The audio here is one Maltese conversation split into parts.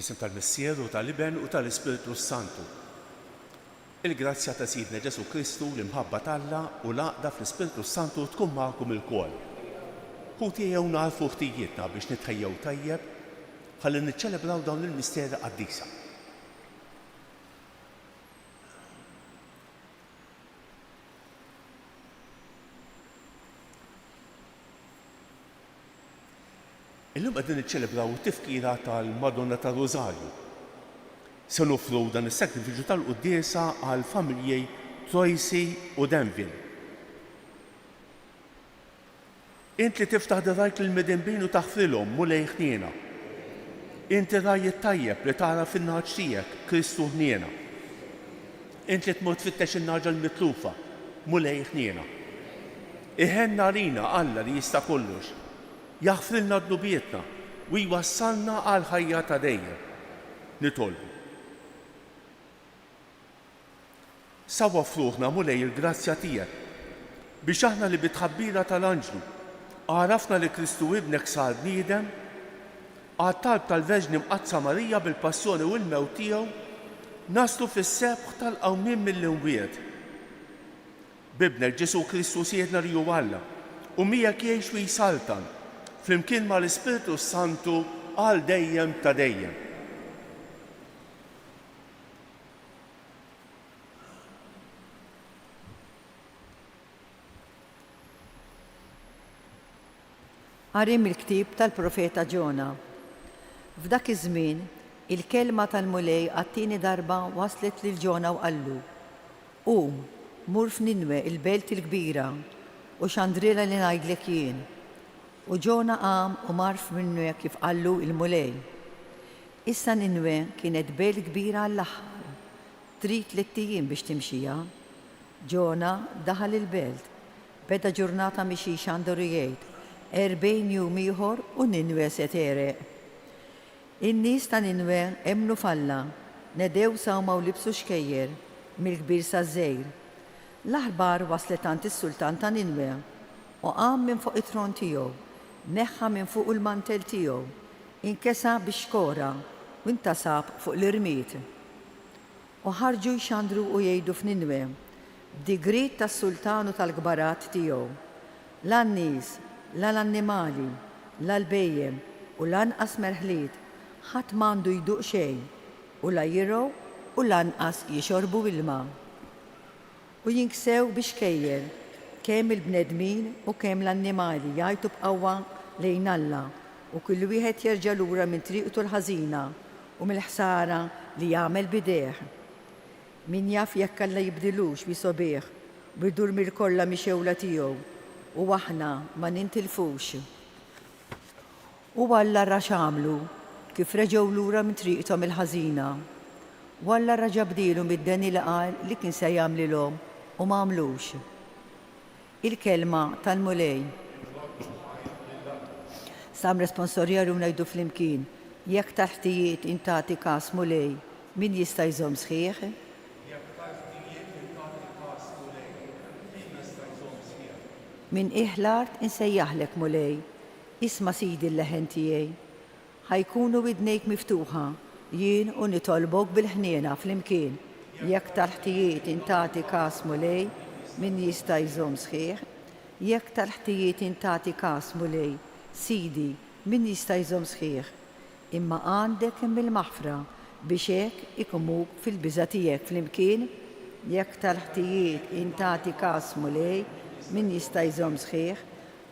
Fl-isem tal-Missier u tal-Iben u tal-Ispirtu s-Santu. Il-grazzja ta' Sidna Ġesù Kristu, l-imħabba t'Alla u l-għaqda fl-Ispirtu s-Santu tkun magħkom ilkoll. Ħuti ejjew nagħrfu ħtijietna biex nitħejjew tajjeb ħalli niċċelebraw dawn il-misteri qaddisa. Illum qegħdin niċċelebraw it-tifkira tal-Madonna tar-Rużarju. Se noffru dan is-sagrifiċċju tal-quddiesa għall-familji Troisi u Denville. Int li tiftaħ dirgħajk lill-midinbin u taħfrilhom, Mulej ħniena. Int ir-ragħaj it-tajjeb li tagħraf in-nagħaġ tiegħek, Kristu ħniena. Int li tmur tfittex in-nagħġa l-mitlufa, Mulej ħniena. Iħenn għalina Alla li jista' kollox, jaħfrilna dnubietna u jwassalna għall-ħajja ta' dejjem. Nitolbu. Sawwab f'ruħna, Mulej, il-grazzja tiegħek, biex aħna li bit-tħabbira tal-anġlu għarafna li Kristu Ibnek sar bniedem, għat-talb tal-Verġni Mqaddsa Marija bil-passjoni u l-mewt tiegħu, naslu fis-sebħ tal-qawmien mill-imwiet. B'Ibnek Ġesù Kristu Sidna li hu Alla, u miegħek jgħix u jsaltan, flimkien mal-Ispirtu s-Santu għal dejjem ta' dejjem. Qari mill-ktieb tal-profeta Ġona. F'dak iż-żmien, il-kelma tal-Mulej għat-tieni darba waslet lil Ġona u qallu, Qum, mur f'Ninwe, il-belt il-kbira, u xandrilha li ngħidlek jien. U Ġona qam u mar f'Ninwe kif qallu l-Mulej. Issa Ninwe kienet belt kbira għall-aħħar, trid tlitt ijiem biex timxiha. Ġona daħal il-belt, beda ġurnata mixi jxandar u jgħid, 'Erbgħin jum ieħor u Ninwe se tegħreq. In-nies ta' Ninwe emmnu f'Alla, nedew sawma u libsu xkejjer, mill-kbir saż-żgħir. L-aħbar waslet għand is-sultan ta' Ninwe, u qam minn fuq it-tron tiegħu, neħħa minn fuqu l-mantell tiegħu, inkesa bix-xkora, u ntasab fuq l-irmied. U ħarġu jxandru u jgħidu f'Ninwe, b'digriet tas-sultan u tal-kbarat tiegħu, La n-nies, la l-annimali, la l-bhejjem u lanqas merħliet, ħadd m'għandu jduq xejn, u la jirgħu u lanqas jixorbu ilma. U jinksew bi xkejjer, kemm il-bnedmin u kemm l-annimali jgħajtu b'qawwa lejn Alla, u kull wieħed jerġa' lura minn triqtu l-ħażina u mill-ħsara li jagħmel b'idejh. Min jaf jekk Alla jibdilux u jsobih u jdur mill-kollha mix-xewla tiegħu u aħna ma nintilfux. U Alla ra x'għamlu, kif reġgħu lura minn triqthom il-ħażina. U Alla raġa' bdielhom id-deni li qal li kien se jagħmlilhom u m'għamlux. Il-Kelma tal-Mulej. Salm responsorjali u ngħidu flimkien, Jekk tal-ħtijiet int tagħti kas Mulej, min jista' jżomm sħiħ? Jekk tal-ħtijiet int tagħti kas Mulej, min jista' jżomm sħiħ? Minn qiegħ l-art insejjaħlek Mulej, isma' Sidi l-leħen tiegħi. Ħa jkunu widnejk miftuħa, jien u nitolbok bil-ħniena flimkien. Jekk tal-ħtijiet int tagħti kas Mulej, min jista' jżomm sħiħ? Jekk tal-ħtijiet int tagħti kas Mulej, Sidi, min jista' jżomm sħiħ? Imma għandek hemm il-maħfra biex hekk ikumuk fil-biża' tiegħek flimkien. Jekk tal-ħtijiet int tagħti kas Mulej, min jista' jżomm sħiħ?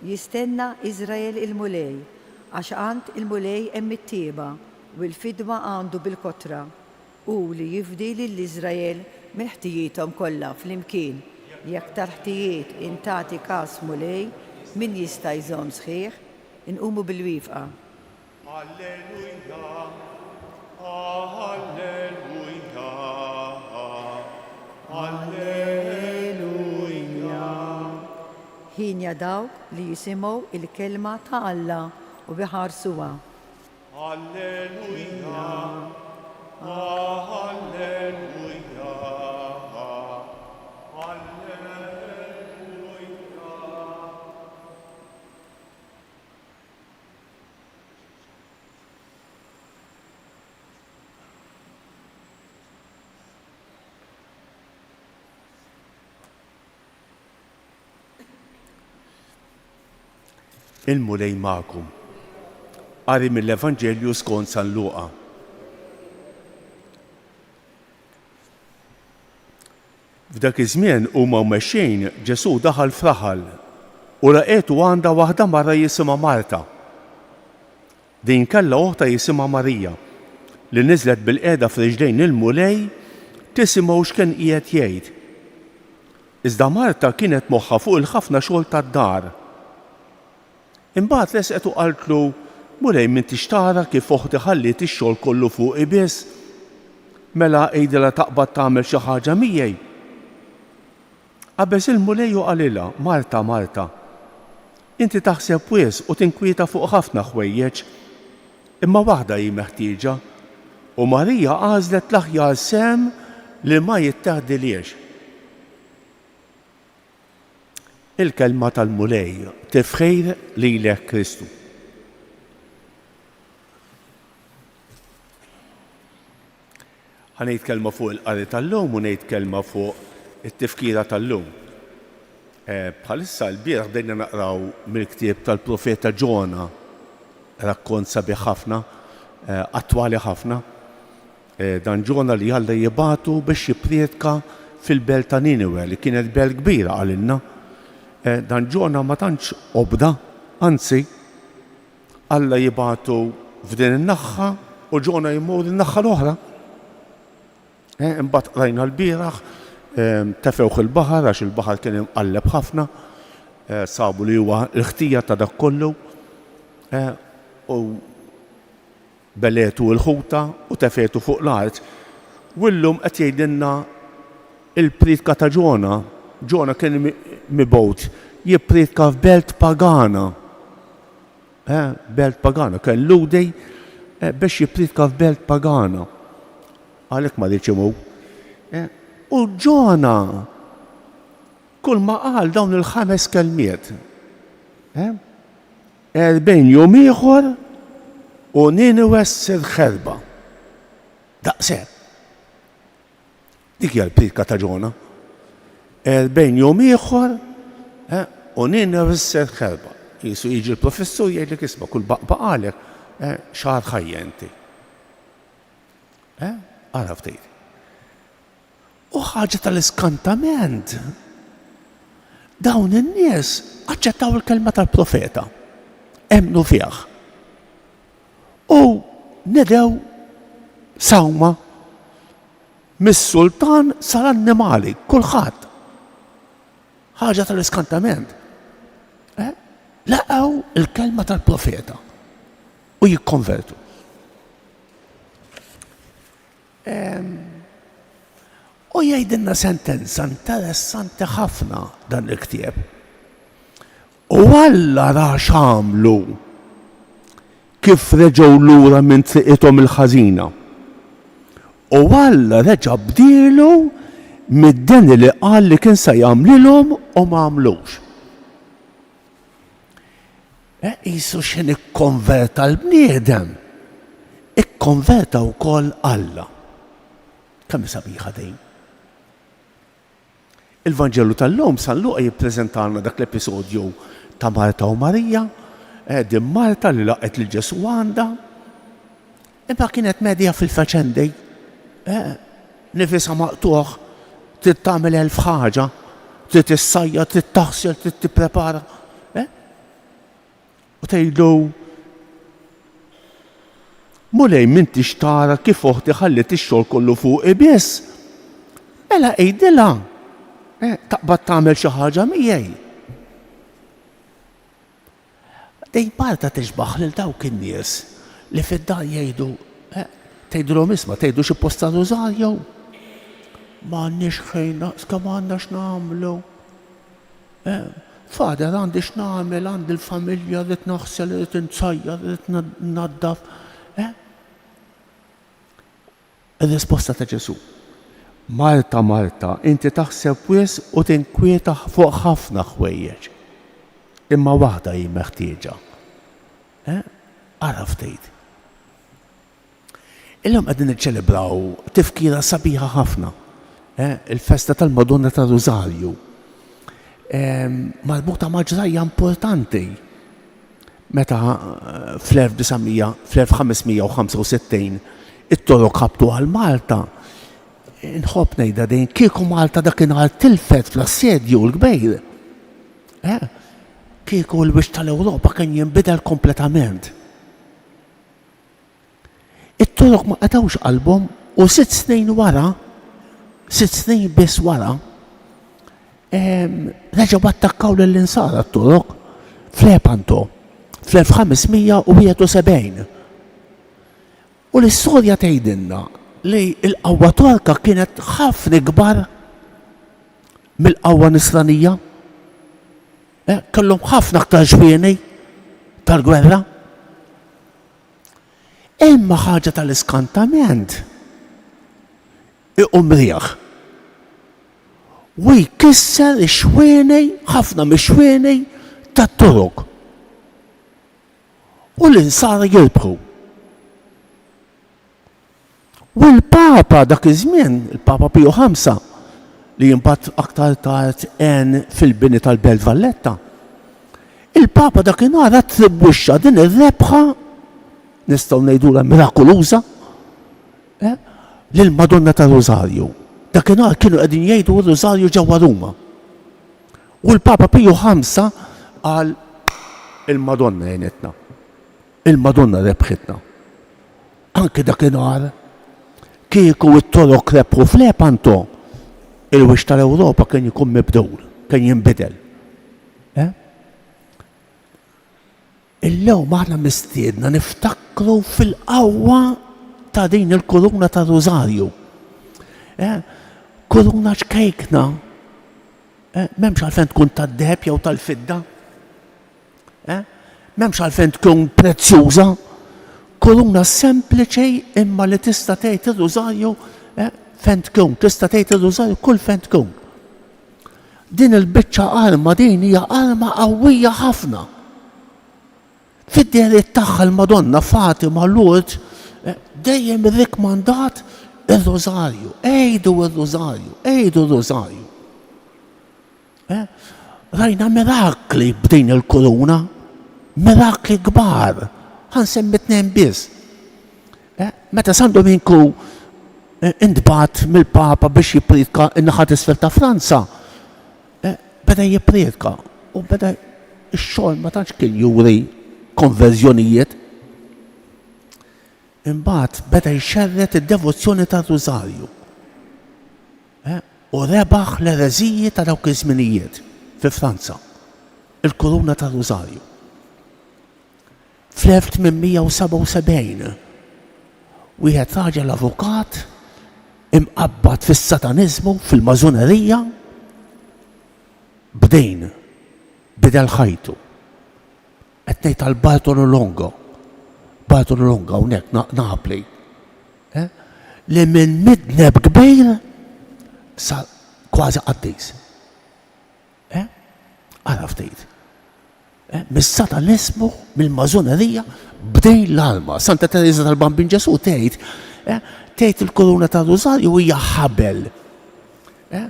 Jistenna Iżrael il-Mulej, għax għand il-Mulej hemm it-tjieba, u l-fidwa għandu bil-kotra, hu li jifdi lil Iżrael minn ħtijiethom kollha flimkien. Jekk tal-ħtijiet int tagħti kas Mulej, min jista' jżomm sħiħ? Inqumu bil-wifqa. Alleluja, Alleluja, Alleluja. Hienja dawk li jisimgħu l-kelma ta' Alla u jħarsuha. Alleluja, Alleluja, Alleluja. Il-Mulej magħkom. Qari mill-Evanġelju skont San Luqa. F'dak iż-żmien huma u mexjin, Ġesù daħal f'raħal u laqgħetu għandha waħda mara jisimha Marta. Din kellha oħtha jisimha Marija, li niżlet bilqiegħda f'riġlejn il-Mulej tisimgħu x'kien qiegħed jgħid. Iżda Marta kienet moħħha fuq il-ħafna xogħol tad-dar. Imbagħad resqet u qaltlu, Mulej, m'intix tara kif oħti ħalliet ix-xogħol kollu fuqi biss? Mela għidilha taqbad tagħmel xi ħaġa miegħi. Qabeż il-Mulej u qalilha, Marta, Marta, inti taħseb wisq u tinkwieta fuq ħafna ħwejjeġ, imma waħda hi meħtieġa, u Marija għażlet l-aħjar sehem li ma jitteħdilhiex. Il-Kelma tal-Mulej, Tifħir lilek Kristu. Ħa ngħid kelma fuq il-qari tal-lum u ngħid kelma fuq it-tifkira tal-lum. Eh, bħalissa l-bieraħ bdejna naqraw mill-ktieb tal-profeta Ġona, rakkont sabiħ ħafna, eh, attwali ħafna. Dan Ġona li Alla jibagħtu biex jipprietka fil-belt ta' Niniwe, li kienet belt kbira qalilna. Dan Ġona ma tantx obda, anzi, Alla jibagħtu f'din in-naħħa u Ġona jmur in-naħħa l-oħra. Imbagħad qrajna l-bieraħ, tefewh il-baħar għax il-baħar kien imqalleb ħafna, sabu li huwa l-ħtija ta' dak kollu. U Belgħetu l-ħuta u tefgħetu fuq l-art. U llum qed jgħidilna l-prietka ta' Ġona. Ġona kien mibgħut jipprietka f'belt pagana. Eh, belt pagana, kien Lhudi eh, biex jipprietka f'belt pagana. Għalhekk ma riedx imur. Eh, u Ġona kull ma qal dawn il-ħames kelmiet. Eh? 40 jum ieħor u Niniwe ssir ħerba. Daqshekk. Dik hija l-priedka ta' Ġona. 40 jum ieħor eh, u Niniwe ssir ħerba. Jisu jiġi l-professur jgħidlek isma' kull baqba qalek eh, xahar ħajja inti. Eh, ara ftit. U ħaġa tal-iskantament, dawn in-nies aċċettaw il-kelma tal-profeta, emmnu fih. U nedew sawma mis-sultan sal-annimali, kulħadd. Ħaġa tal-iskantament. Eh? Laqgħu il-kelma tal-profeta u jikkonvertu. U jgħidilna sentenza interessanti ħafna dan il-ktieb. U Alla ra x'għamlu kif reġgħu lura minn triqithom il-ħażina. U Alla reġa' bdielu mid-deni li qal li kien se jagħmlilhom u ma għamlux. Qisu x'ħin ikkonverta l-bniedem, ikkonverta wkoll Alla. Kemm hi sabiħa din! Il-Vanġelu tal-lum San Luqa jippreżentalna dak l-episodju ta' Marta u Marija, eh, din Marta li laqgħet lil Ġesù għandha, imma kienet medja fil-faċendi. Eh, nifisha maqtugħ, trid tagħmel elf ħaġa, trid issajjar, trid taħsel, trid tipprepara. Eh? U tgħidlu Mulej m'intix tara kif oħti ħalliet ix-xogħol kollu fuqi biss. Mela għidilha, eh, taqbad tagħmel xi ħaġa miegħi. Din Marta tixbah lil dawk in-nies li fid-dar jgħidu, eh, tgħidilhom isma' tgħidu xi post ta' rużarju. M'għandniex ħin naqs kemm għandna x'nagħmlu. Eh, Father għandi x'nagħmel, għandi l-familja, rrid naħsel, rrid insajjar, rrid naddaf. Eh? Ir-risposta ta' Ġesù, Marta, Marta, inti taħseb wisq u tinkwieta fuq ħafna ħwejjeġ. Imma waħda hi meħtieġa. Eh? Ara ftit. Illum qegħdin niċċelebraw tifkira sabiħa ħafna, eh? il-festa tal-Madonna tar-Rużarju. Eh, marbuta ma' ġrajja importanti. Meta fl-1900, fl-1565 it-Torok ħabtu għal Malta, inħobb ngħidha din, kieku Malta dakinhar tilfet fl-assedju l-kbir, eh, kieku l-wiċċ tal-Ewropa kien jinbidel kompletament. It-Torok ma qatgħux qalbhom u sitt snin wara, sitt snin biss wara, reġgħu attakkaw lill-Insara t-Torok f'Lepanto fl-1571. U l-istorja tgħidilna li l-qawwa Torka kienet ħafna ikbar mill-qawwa Nisranija. Eh, kellhom ħafna aktar ġwieni tal-gwerra. Imma ħaġa tal-iskantament, iqum riħ u jkisser ix-xwieni, ħafna mix-xwieni tat-Torok. U l-Insara jirbħu. U l-Papa dak iż-żmien, il-Papa Piju Ħamsa, li imbagħad aktar tard għen fil-bini tal-Belt Valletta, il-Papa dakinhar attribwixxa din ir-rebħa, nistgħu ngħidulha mirakuluża, eh, lill-Madonna tar-Rużarju. Dakinhar kienu qegħdin jgħidu r-Rużarju ġewwa Ruma. U l-Papa Piju Ħamsa qal il-Madonna għenitna. Il-Madonna rebħitna. Anki dakinhar, kieku t-Torok rebħu f'Lepanto, il-wiċċ tal-Ewropa kien ikun mibdul, kien jinbidel. Eh? Illum aħna mistiedna niftakru fil-qawwa ta' din il-kuruna ta' Rużarju. Eh? Kuruna ċkejkna. Eh? M'hemmx għalfejn tkun tad-deheb jew tal-fidda. Eh? M'hemmx għalfejn tkun prezzjuża. Kuruna sempliċi imma li tista' tgħid ir-rużarju eh, fejn tkun, tista' tgħid ir-rużarju kull fejn tkun. Din il-biċċa arma din hija arma qawwija ħafna. Fid-dehriet tagħha l-Madonna Fatima Lourdes eh, dejjem irrikmandat ir-rużarju, għidu r-rużarju, għidu r-rużarju. Eh? Rajna mirakli b'din il-kuruna, mirakli kbar, ħansemmi tnejn biss. Eh? Meta San Dominku eh, intbagħat mill-Papa biex jippriedka n-naħa t'isfel ta' Franza, beda jippriedka u beda x-xogħol ma tantx kien juri konverżjonijiet. Imbagħad beda jxerred id-devozzjoni tar-Rużarju. U rebaħ l-ereżiji ta' dawk iż-żminijiet fi Franza, il-Kuruna tar-Rużarju. Fl-1877, wieħed raġel avukat imqabbad fis-sataniżmu, fil-mażunerija, b'dejn bidel ħajtu. Qed ngħid għal Bartolo Longo. Bartolo Longo hawnhekk Napli. Eh? Li minn midneb kbir sa kważi qaddis. Eh? Ara ftit. Eh? Mis-sataniżmu, mill-mażunerija, bdejn l-alma. Santa Teresa tal-Bambin Ġesu tgħid, eh? tgħid il-kuruna tar-Rużarju hija ħabel. Eh?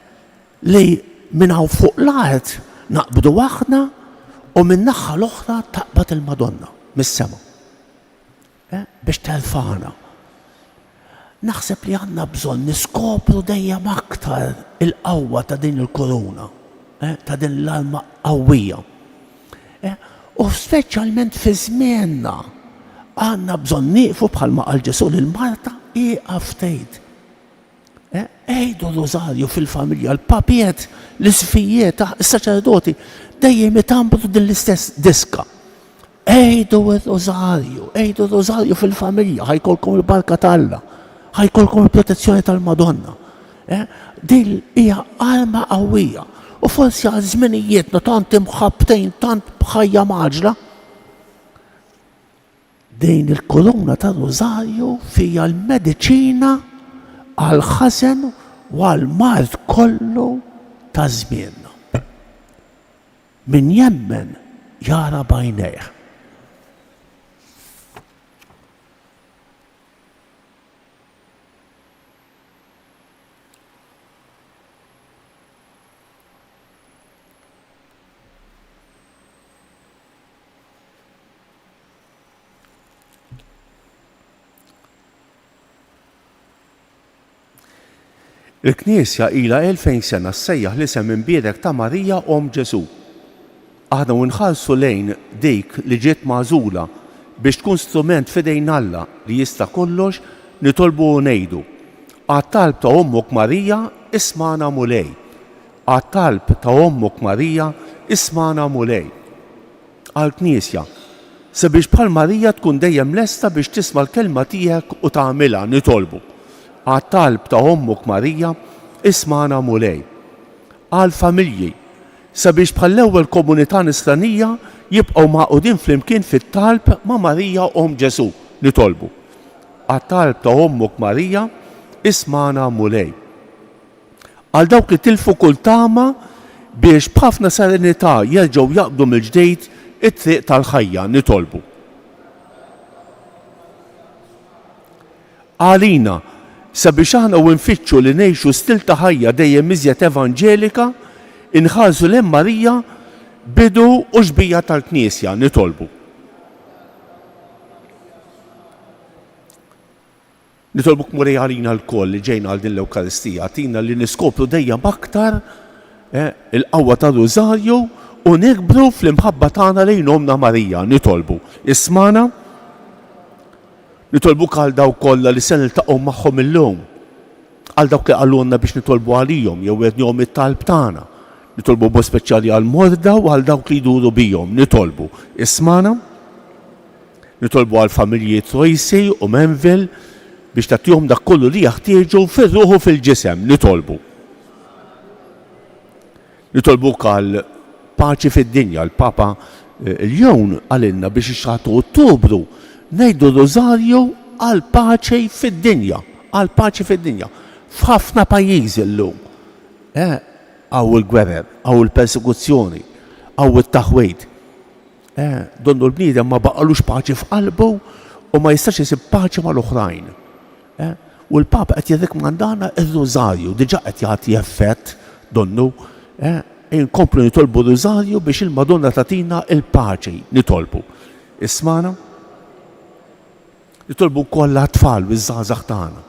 Li minn hawn fuq l-art naqbdu aħna u min-naħa l-oħra taqbad il-Madonna mis-sema. Eh, biex terfagħna. Naħseb li għandna bżonn niskopru dejjem aktar il-qawwa ta' din il-kuruna, eh, ta' din l-arma qawwija. Eh, u speċjalment fi żmienna għandna bżonn nieqfu bħalma qal Ġesù lil Marta ieqaf tgħid. Għidu r-Rużarju fil-familja, l-papiet, l-isqfijiet, is-saċerdoti dejjem itambru din l-istess diska. Għidu r-Rużarju, għidu r-Rużarju fil-familja, ħajkolkom il-barka t'Alla, ħajkolkom il-protezzjoni tal-Madonna. Eh, din hija arma qawwija. U forsi għal żminijietna tant imħabbtejn, tant b'ħajja maġla, Din il-kuruna tar-Rużarju fiha l-mediċina għall-ħażen u għall-mard kollu ta' żmienna. Min jemmen jara b'għajnejh. Il-Knisja ilha 2000 sena ssejjaħ l-isem imbierek ta' Marija Omm Ġesù. Aħna u nħarsu lejn dik li ġiet magħżula biex tkun strument f'idejn Alla li jista' kollox, nitolbu u ngħidu, Għat-talb ta' Ommok Marija, ismagħna Mulej. Għat-talb ta' Ommok Marija, ismagħna Mulej. Għall-Knisja, sabiex bħal Marija tkun dejjem lesta biex tisma' l-kelma tiegħek u tagħmilha, nitolbu. Għat-talb ta' Ommok Marija, ismagħna Mulej. Għall-familji, sabiex bħall-ewwel komunità nisranija jibqgħu magħqudin flimkien fit-talb ma' Marija Omm Ġesù, nitolbu. Għat-talb ta' Ommok Marija, ismagħna Mulej. Għal dawk li tilfu kull tama biex b'ħafna serenità jerġgħu jaqbdu mill-ġdid it-triq tal-ħajja, nitolbu. Għalina, sabiex aħna u nfittxu li ngħixu stil ta' ħajja dejjem iżjed evanġelika, inħarsu lejn Marija, bidu u xbieha tal-Knisja, nitolbu. Nitolbuk Mulej għalina lkoll li ġejna għal din l-Ewkaristija, agħtina li niskopru dejjem aktar eh, il-qawwa tar-Rużarju u nikbru fl-imħabba tagħna lejn Ommna Marija. Nitolbu. Ismagħna. Nitolbuk għal dawk kollha li se niltaqgħu magħhom illum, għal dawk li qalulna biex nitolbu għalihom jew għednihom it-talb tagħna. Nitolbu b'mod speċjali għall-morda u għal dawk li jduru bihom. Nitolbu. Ismagħna. Nitolbu għall-familji Troisi u Menville biex tagħtihom dak kollu li jeħtieġu fir-ruħ u fil-ġisem. Nitolbu. Nitolbuk għal paċi fid-dinja. Il-Papa Ljun qalilna biex ix-xahar ta' Ottubru ngħidu r-Rużarju għall-paċi fid-dinja, għall-paċi fid-dinja. F'ħafna pajjiżi llum eh, hawn il-gwerer, hawn il-persekuzzjoni, hawn it-taħwid. Eh, donnu l-bniedem ma baqalux paċi f'qalbu u ma jistax isib paċi mal-oħrajn. Eh? U l-Papa qed jirrikmandana r-Rużarju, diġà qed jagħti effett donnu, eh? Inkomplu nitolbu r-Rużarju biex il-Madonna tagħtina l-paċi, nitolbu. Ismagħna. Nitolbu wkoll għat-tfal u ż-żgħażagħ tagħna.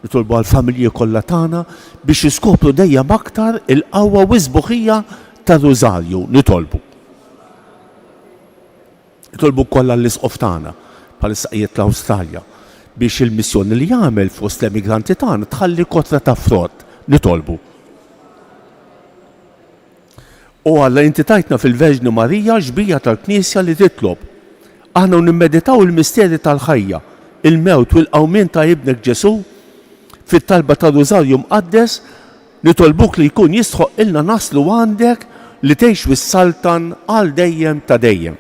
Nitolbu għall-familji kollha tagħna biex jiskopru dejjem aktar il-qawwa u s-sbuħija tar-Rużarju, nitolbu. Nitolbu wkoll għall-Isqof tagħna, bħalissa qiegħed l-Awstralja, biex il-missjoni li jagħmel fost l-emigranti tagħna tħalli kotra ta' frott. Nitolbu. O Alla, inti tajtna fil-Verġni Marija xbieha tal-Knisja li titlob. Aħna u nimmeditaw il-misteri tal-ħajja, il-mewt u l-qawmien ta' Ibnek Ġesù, fit-talba tar-Rużarju Mqaddes, Nitolbuk li jkun jistħoqqilna naslu għandek li tgħix u ssaltan għal dejjem ta' dejjem.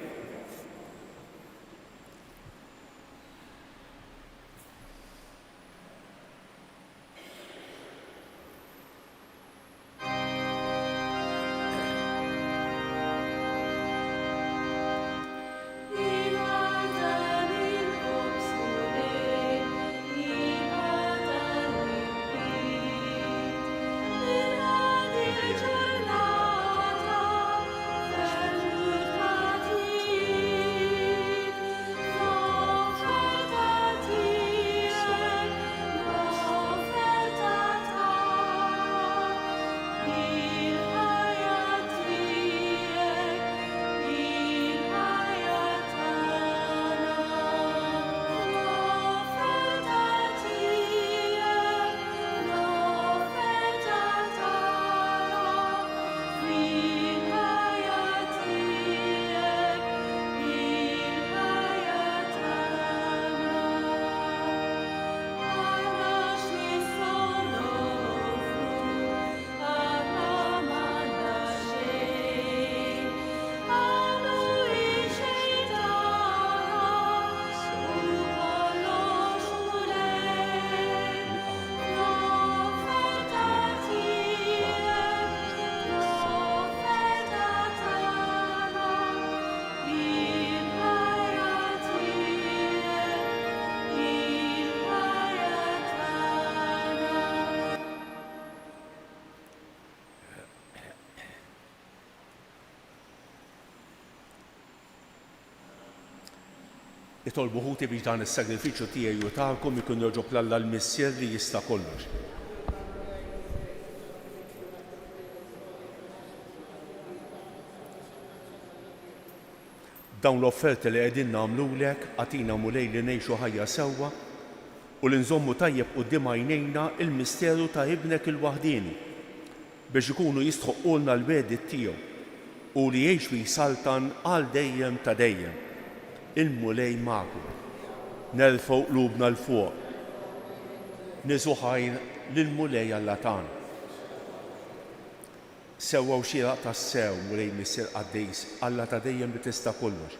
Itolbu ħuti biex dan is-sagrifiċċju tiegħi u tagħkom ikun jogħġob 'l Alla l-Missier li jista' kollox. B'dawn l-offerti li qegħdin nagħmlulek, agħtina Mulej li ngħixu ħajja sewwa u li nżommu tajjeb quddiem għajnejna il-misteru ta' Ibnek il-waħdieni, biex ikunu jistħoqqulna l-wegħdiet tiegħu, hu li jgħix u jsaltan għal dejjem ta' dejjem. Il-Mulej magħkom. Nerfgħu qlubna 'l fuq. Niżu ħajr lill-Mulej Alla tagħna. Sewwa u xieraq tassew, Mulej Missier Qaddis, Alla ta' dejjem li tista' kollox.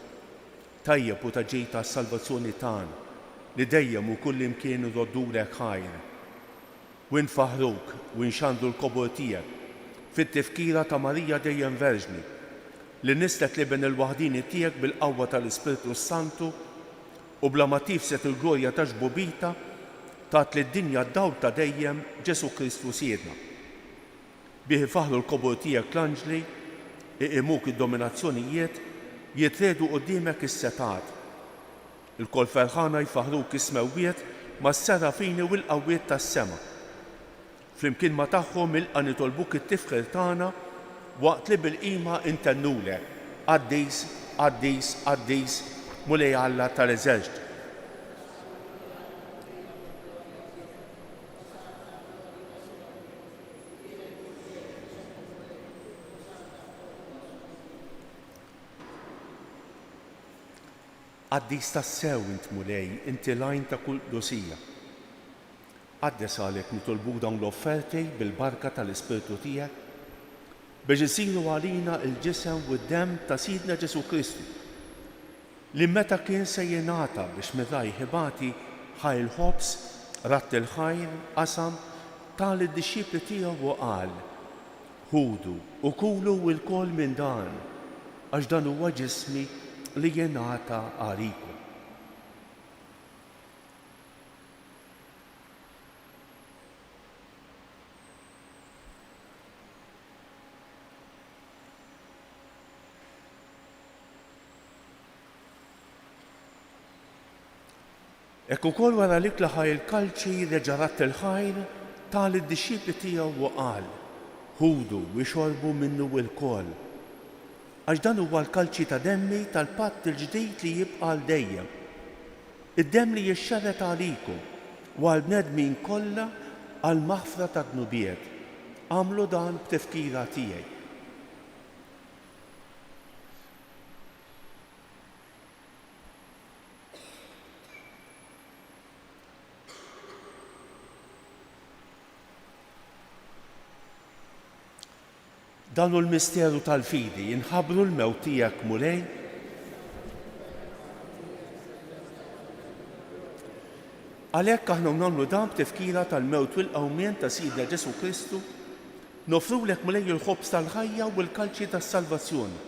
Tajjeb u ta' ġid għas-salvazzjoni tagħna, li dejjem u kullimkien nroddulek ħajr. U nfaħħruk u nxandru l-kobor tiegħek fit-tifkira ta' Marija dejjem Verġni, li nisslet l-Iben il-waħdieni tiegħek bil-qawwa tal-Ispirtu s-Santu u bla ma tifsed il-glorja ta' xbubitha, tat lid-dinja d-dawl ta' dejjem, Ġesù Kristu Sidna. Bih ifaħħru l-kobor tiegħek l-anġli, iqimuk id-dominazzjonijiet, jitriegħdu quddiemek is-setgħat. Ilkoll ferħana jfaħħruk is-smewwiet mas-serafini u l-qawwiet tas-sema. Flimkien ma' tagħhom ilqa' nitolbuk it-tifħir tagħna waqt li bil-qima intennulek, Qaddis, qaddis, qaddis, Mulej Alla tal-eżerċti. Qaddis tassew int Mulej, inti l-għajn ta' kull qdusija. Qaddes għalhekk nitolbuk dawn l-offerti bil-barka tal-Ispirtu tiegħek, biex isiru għalina l-ġisem u d-demm ta' Sidna Ġesù Kristu, Li meta kien se jingħata biex minn rajh ibati, ħa l-ħobż, radd il-ħajr, qasam, ta lid-dixxipli tiegħu u qal, Ħudu u kulu lkoll minn dan, għax dan huwa ġismi li jingħata għalikom. Hekk ukoll wara l-ikla ħa il-kalċi, reġa' radd il-ħajr, ta lid-dixxipli tiegħu u qal, Ħudu u ixorbu minnu ilkoll, għax dan huwa l-kalċi ta' demmi tal-patt il-ġdid li jibqa' għal dejjem, id-demm li jixxerred għalikum u għall-bnedmin kollha għall-maħfra tad-dnubiet. Agħmlu dan b'tifkira tiegħi. Dan hu l-misteru tal-fidi, inħabbru l-mewt tiegħek, Mulej. Għalhekk aħna nagħmlu dan b'tifkira tal-mewt u l-qawmien ta' Sidna Ġesù Kristu, Noffrulek, Mulej, il-ħobż tal-ħajja u l-kalċi tas-salvazzjoni.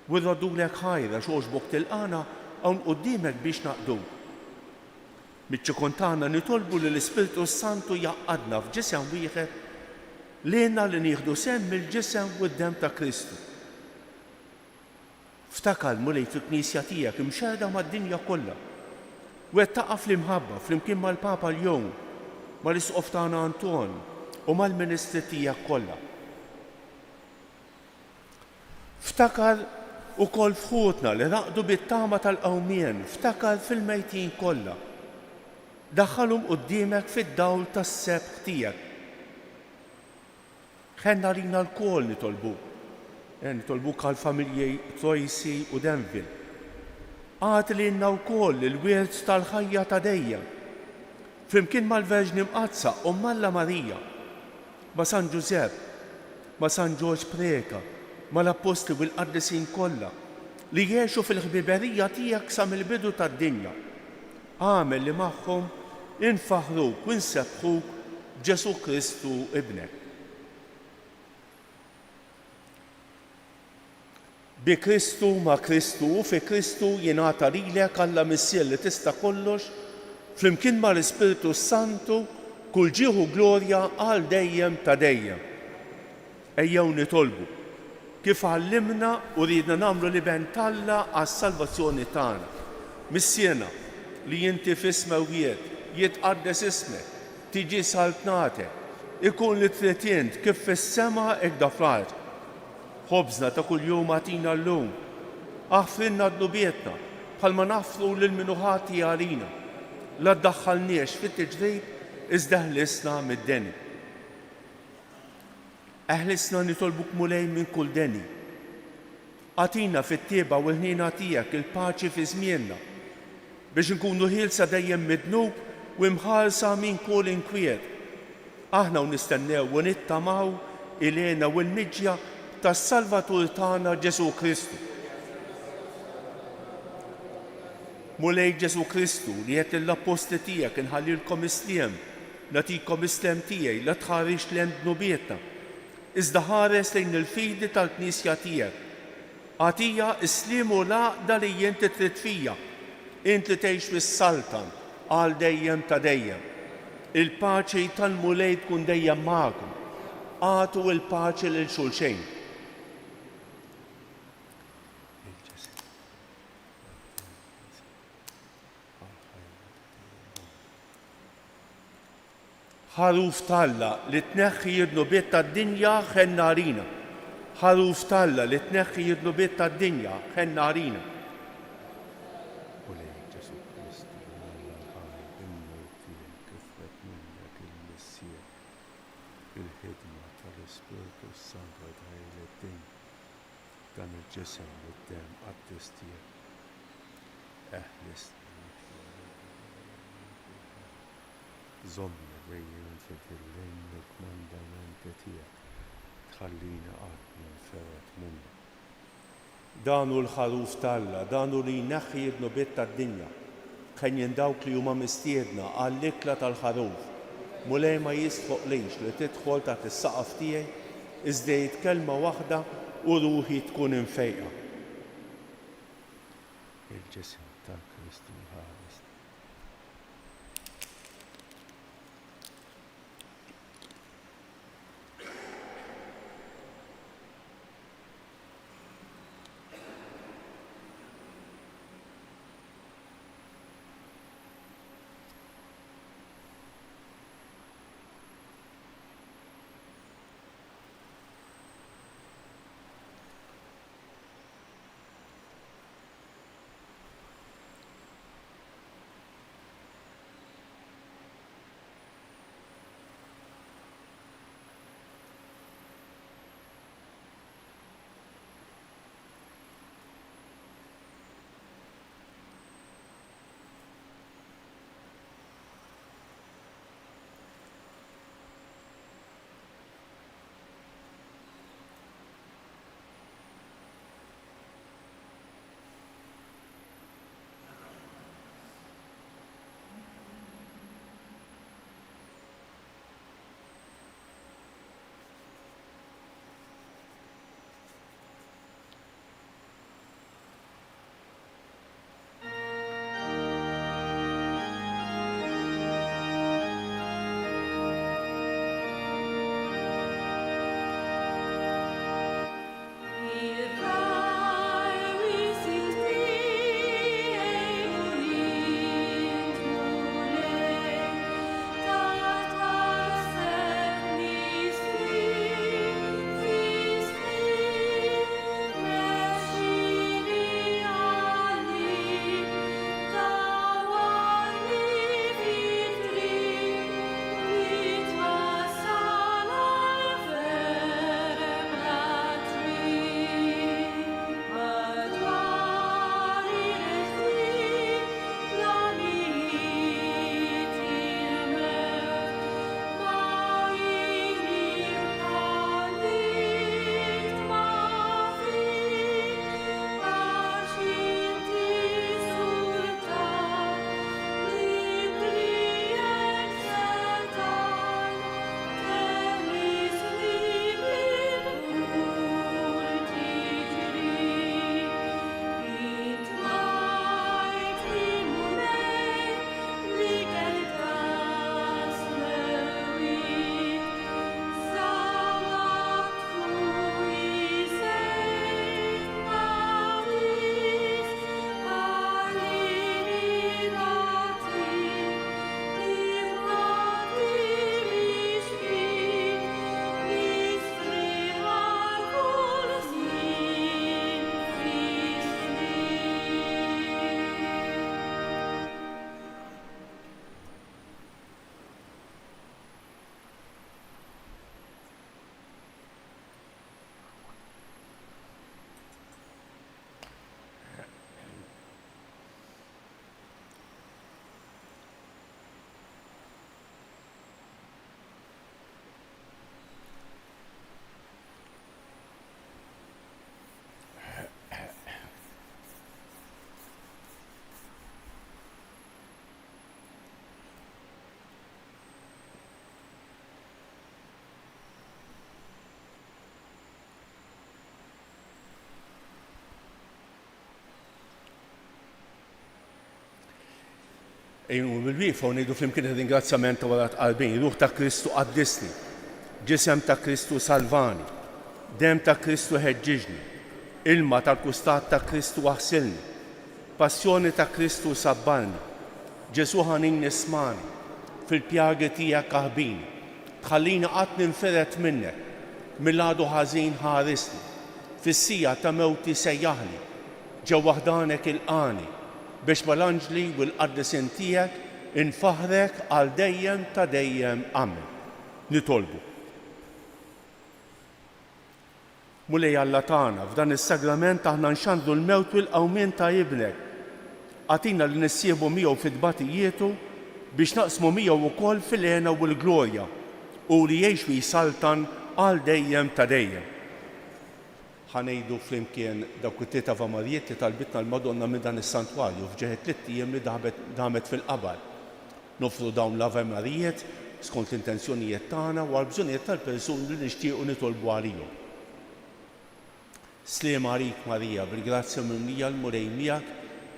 U rroddulek ħajr għax għoġbok tilqagħna hawn quddiemek biex naqduk. Miċ-ċokon tagħna nitolbu li l-Ispirtu s-Santu jgħaqqadna f'ġisem wieħed lilna li nieħdu sehem mill-ġisem u d-demm ta' Kristu. Ftakar, Mulej, fil-Knisja tiegħek imxerrda mad-dinja kollha. Wettaqha fl-imħabba flimkien mal-Papa Ljun, mal-Isqof tagħna Anton u mal-ministri tiegħek kollha. Ftakar ukoll f'ħutna li raqdu bit-tama tal-qawmien, ftakar fil-mejtin kollha. Daħħalhom quddiemek fid-dawl tas-sebħ tiegħek. Ħenn għalina lkoll nitolbuk. Nitolbuk għall-familji Troisi u Denville. Agħti lilna wkoll il-wirt tal-ħajja ta' dejjem, flimkien mal-Verġni Mqaddsa, Omm Alla Marija, ma' San Ġużepp, ma' San Ġorġ Preca, mal-Appostli u l-qaddisin kollha, li għexu fil-ħbiberija tiegħek sa mill-bidu tad-dinja. Agħmel li magħhom infaħħruk u nsebbħuk b'Ġesù Kristu Ibnek. Bi Kristu, ma' Kristu u fi Kristu jingħata lilek, Alla Missier li tista' kollox, flimkien mal-Ispirtu s-Santu, kull ġieħ u glorja għal dejjem ta' dejjem. Ejjew nitolbu, kif għallimna u riedna nagħmlu l-Iben t'Alla għas-salvazzjoni tagħna. Missierna, li inti fis-smewwiet, jitqaddes ismek, tiġi saltnatek, ikun li trid int kif fis-sema hekk fl-art. Ħobżna ta' kuljum agħtina llum. Aħfrilna dnubietna, bħalma naħfru lil min hu ħati għalina. La ddaħħalniex fit-tiġrib, iżda eħlisna mid-deni. Eħlisna nitolbuk Mulej minn kull deni. Agħtina fit-tjieba u l-ħniena tiegħek il-paċi fi żmienna, biex inkunu ħielsa dejjem mid-dnub u imħarsa minn kull inkwiet, aħna u nistennew u nittamaw il-hena u l-miġja tas-Salvatur tagħna Ġesù Kristu. Mulej Ġesù Kristu, li għedt lill-appostli tiegħek inħallilkom is-sliem, nagħtikom is-sliem tiegħi, la tħarisx lejn dnubietna, Iżda ħares lejn il-fidi tal-Knisja tiegħek. Agħtiha s-sliem u l-għaqda li inti trid fija, int li tgħix fis-saltan għal dejjem ta' dejjem. Il-paċi tal-Mulej tkun dejjem magħkom. Agħtu l-paċi lil xulxejn. Ħaruf t'Alla li tneħħi d-dnubiet tad-dinja, ħenn għalina. Ħaruf t'Alla li tneħħi d-dnubiet tad-dinja, ħenn għalina. Mulej Ġesù Kristu, Bin Alla l-ħaj, bin-nur tiegħek ifred minnek il-Missier, bil-ħidma tal-Ispirtu s-Santu għadaj lid-dinja, dan il-ġisem u d-demm qaddis tiegħek. Eħlisna minn kull ħażen. Żommna dejjem fidil lejn il-kmandamenti tiegħek, tħallina qatt ninfered minnek. Dan hu l-Ħaruf t'Alla, dan hu li jneħħi d-dnubiet tad-dinja. Henjin dawk li huma mistiedna għall-ikla tal-Ħaruf. Mulej ma jistħoqqlix li tidħol taħt is-saqaf tiegħi, iżda għid kelma waħda u ruħi tkun imfejqa. Il-ġisem tal-Kristu jħaresna. Ejju bil-wieqfa u ngħidu flimkien ir-ringrazzjament ta' wara t-tqarbin, Ruħ ta' Kristu qaddisni, Ġisem ta' Kristu salvani, Demm ta' Kristu ħeġġiġni, Ilma tal-kustat ta' Kristu aħsilni, Passjoni ta' Kristu sabbarni, Ġesù ħanin ismagħni, Fil-pjagi tiegħek aħbini, Tħallini qatt ninfired minnek, Mill-għadu ħażin ħarisni, Fis-siegħa ta' mewti sejjaħli, Ġewwa ħdanek ilqagħni, biex mal-anġli u l-qaddisin tiegħek infaħħrek għal dejjem ta' dejjem. Amen. Nitolbu. Mulej Alla tagħna, f'dan is-sagrament aħna nxandru l-mewt u l-qawmien ta' Ibnek. Agħtina li nissieħbu miegħu fi tbatijietu biex naqsmu miegħu wkoll fil-hena u l-glorja, hu li jgħix u jsaltan għal dejjem ta' dejjem. Ħa ngħidu flimkien dawk it-tliet Avamarijiet li talbitna l-Madonna minn dan is-Santwarju f'ġieħ it-tlitt ijiem li damet fil-qabar. Noffru dawn l-Ave Marijiet skont l-intenzjonijiet tagħna u għall-bżonnijiet tal-persuni li nixtiequ nitolbu għalihom. Sliem għalik Marija, bil-grazzja mimlija l-Mulej miegħek,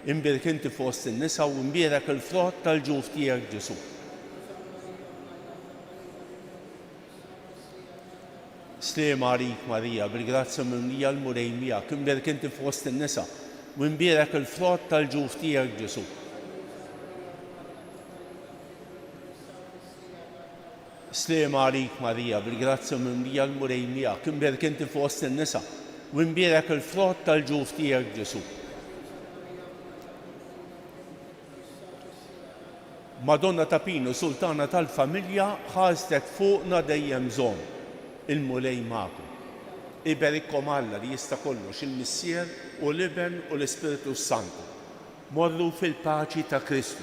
imbierek inti fost in-nisa u imbierek il-frott tal-ġuf tiegħek Ġesù. Sliem għalik Marija, bil-grazzja mimlija l-Mulej miegħek, imbierek inti fost in-nisa, u imbierek il-frott tal-ġuf tiegħek Ġesù. Sliem għalik Marija, bil-grazzja mimlija l-Mulej miegħek, imbierek inti fost in-nisa, u imbierek il-frott tal-ġuf tiegħek Ġesù. Madonna ta' Pinu, Sultana tal-familja, ħarstek fuqna dejjem żomm. Il-Mulej magħkom. Iberikkom Alla li jista' kollox, il-Missier u l-Iben u l-Ispirtu s-Santu. Morru fil-paċi ta' Kristu.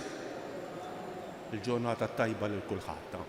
Il-ġurnata t-tajba lil kulħadd.